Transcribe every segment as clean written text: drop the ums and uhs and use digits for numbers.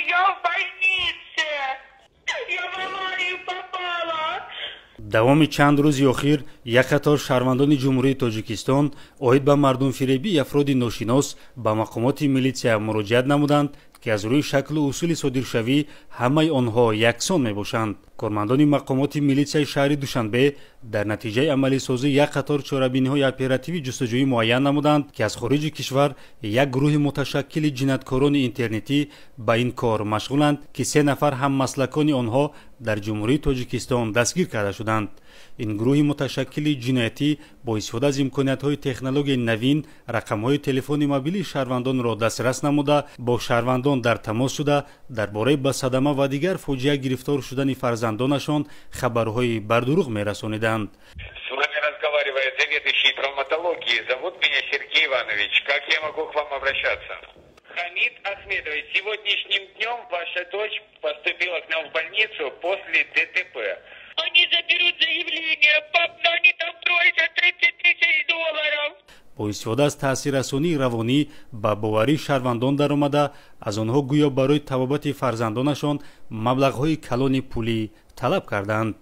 Я в больнице. Я в аварию попала. Давоми чанд рӯзи охир як қатор шаҳрвандони Ҷумҳурии Тоҷикистон оид ба мардумфиребии афроди ношинос ба мақомоти милитсия муроҷиат намуданд, ки аз рӯи шаклу усули содиршавӣ ҳамаи онҳо яксон мебошанд. Кормандони мақомоти милитсияи шаҳри Душанбе дар натиҷаи амалисозии як қатор чорабиниҳои оперативӣ ҷустуҷӯӣ муайян намуданд, ки аз хориҷи кишвар як гурӯҳи муташаккили ҷинояткорони интернетӣ ба ин кор машғуланд, ки се нафар ҳаммаслакони онҳо дар Ҷумҳурии Тоҷикистон дастгир карда шуданд. Ин гурӯҳи муташаккили ҷиноятӣ бо истифода аз имкониятҳои технологияи навин рақамҳои телефони мобилии шаҳрвандонро дастрас намуда, бо шаҳрвандон дар тамос шуда, дар бораи ба садама ва дигар фоҷиа гирифтор шудани фарзандонашон хабарҳои бардурӯғ мерасониданд. С вами разговаривает заведующий травматологии. Зовут меня Сергей Иванович. Как я могу к вам обращаться? Хамид Ахмедович, сегодняшним днем ваша дочь поступила к нам в больницу после ДТП. Они заберут заявление, пап, но они там просят 30 тысяч долларов. Бо истифода аз таъсиррасонии равонӣ ба боварии шаҳрвандон даромада, аз онҳо гӯё барои табобати фарзандонашон маблағҳои калони пулӣ талаб карданд.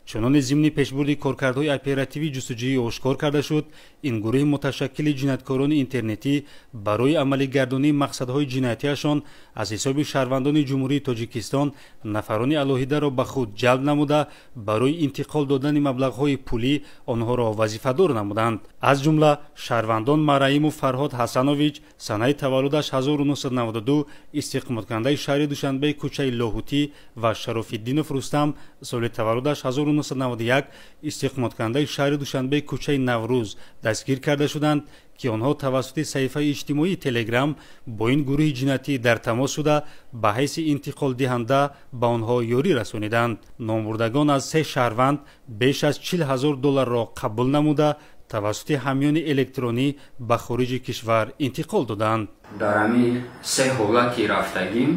Чуноне зимни пешбурди коркардҳои оперативии ҷустуҷӯӣ ошкор карда шуд, ин гурӯҳи муташаккили ҷинояткорони интернетӣ барои амалигардонии мақсадҳои ҷиноятиашон аз ҳисоби шаҳрвандони Ҷумҳурии Тоҷикистон нафарони алоҳидаро ба худ ҷалб намуда, барои интиқол додани маблағҳои пулӣ онҳоро вазифадор намуданд. Аз ҷумла шаҳрвандон Мараимов Фарҳод Ҳасанович, санаи таваллудаш 1992, истиқоматкунандаи шаҳри Душанбе, кӯчаи Лоҳутӣ, ва Шарофиддинов Рустам, соли таваллудаш 1991, истиқоматкунандаи шаҳри Душанбе, кӯчаи Наврӯз, дастгир карда шуданд, ки онҳо тавассути саҳифаи иҷтимоии Телеграм бо ин гурӯҳи ҷиноятӣ дар тамос шуда, ба ҳайси интиқолдиҳанда ба онҳо ёрӣ расониданд. Номбурдагон аз се шаҳрванд беш аз 40 000 долларро қабул намуда, тавассути ҳамёни электронӣ ба хориҷи кишвар интиқол доданд. Дар ҳамин се ҳолати рафтагим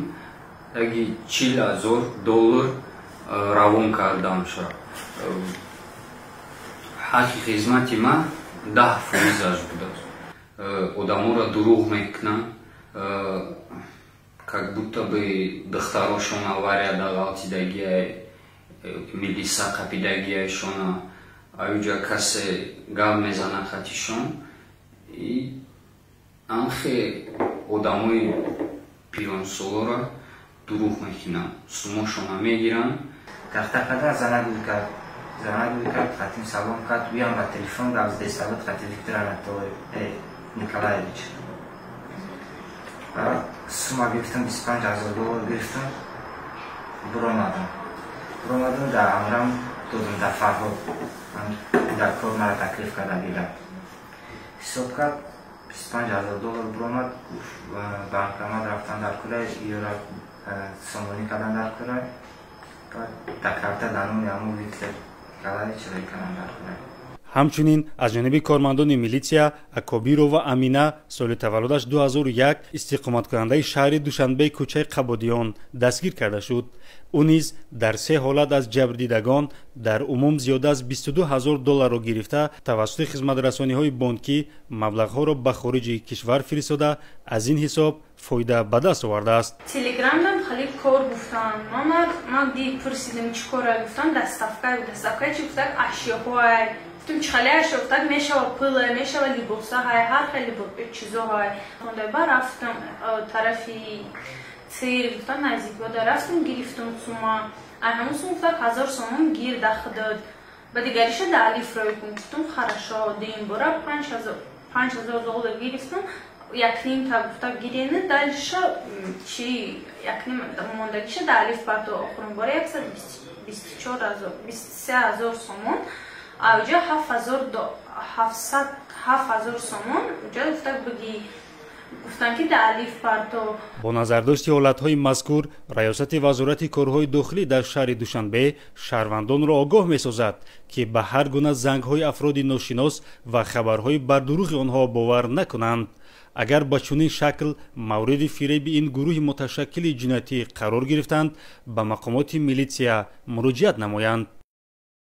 яги 40 000 доллар равон кардам ша. Ҳаққи хизмати ман 10 фоизаш будааст. Одаморо дурӯғ мекунанд, как будто бы духтарошон аварияда ғалтидагиай, милиса қапидагиайшона, аюҷа касе гап мезана хатишон. И анхе одамои пиронсолора дурӯғ мекунанд, сумошона мегиранд. Тахтақада занак кард, занак кард, хатим салом кард, уям ба телефон гап зада буд хати Виктор Анатолий Николаевич. Баъд сума гирифтам, 25 000 доллар гирифтам, буромадам. Буромадам, дар амрам додам, дар Фарҳод дар кор мара таклиф карда гирам. Ҳисоб кард, 25 000 доллар буромад, банкомат рафтан дар курай, ёра сомонӣ кардан дар курай, баъд дар карта дар номи ҳамун Виктор Николаевич рӯй кардан дар курай. Ҳамчунин аз ҷониби кормандони милитсия Акобирова Амина, соли таваллудаш 2001, истиқоматкунандаи шаҳри Душанбе, кӯчаи Қабодиён, дастгир карда шуд. Ӯ низ дар се ҳолат аз ҷабрдидагон дар умум зиёда аз 22 ҳазор долларро гирифта, тавассути хизматрасониҳои бонкӣ маблағҳоро ба хориҷи кишвар фиристода, аз ин ҳисоб фоида ба даст овардааст. Телеграмдам хеле кор гуфтан. Ман дид пурсидам, чӣ кора, гуфтам, доставка. Доставка чи, гуфтак, ашёҳоай. Гуфтам, чӣ хеле ашё, гуфтак, мешава пул, мешава либосаҳай, ҳар хеле чизоҳай. Ба рафтам тарафи цир, гуфтам, наздикода рафтам, гирифтам сума. Ай ҳамун сум, гуфтак, 1000 сомон гир дахдод, ба дигариша да алиф рой кун. Гуфтам, хорошо. Дуюм бора 5000 доллар гирифтам, якним та, гуфта, гирена, дальше чи якним мондагиша да алиф парто. Охирин бора 124 000, 23 000 сомон, ауҷа 7000, 7000 сомон уҷа, гуфта, биги, гуфтанд, ки да алиф парто. Бо назардошти ҳолатҳои мазкур Раёсати Вазорати корҳои дохилӣ дар шаҳри Душанбе шаҳрвандонро огоҳ месозад, ки ба ҳар гуна зангҳои афроди ношинос ва хабарҳои бардурӯғи онҳо бовар накунанд. Агар ба чунин шакл мавриди фиреби ин гурӯҳи муташаккили ҷиноятӣ қарор гирифтанд, ба мақомоти милитсия муроҷиат намоянд.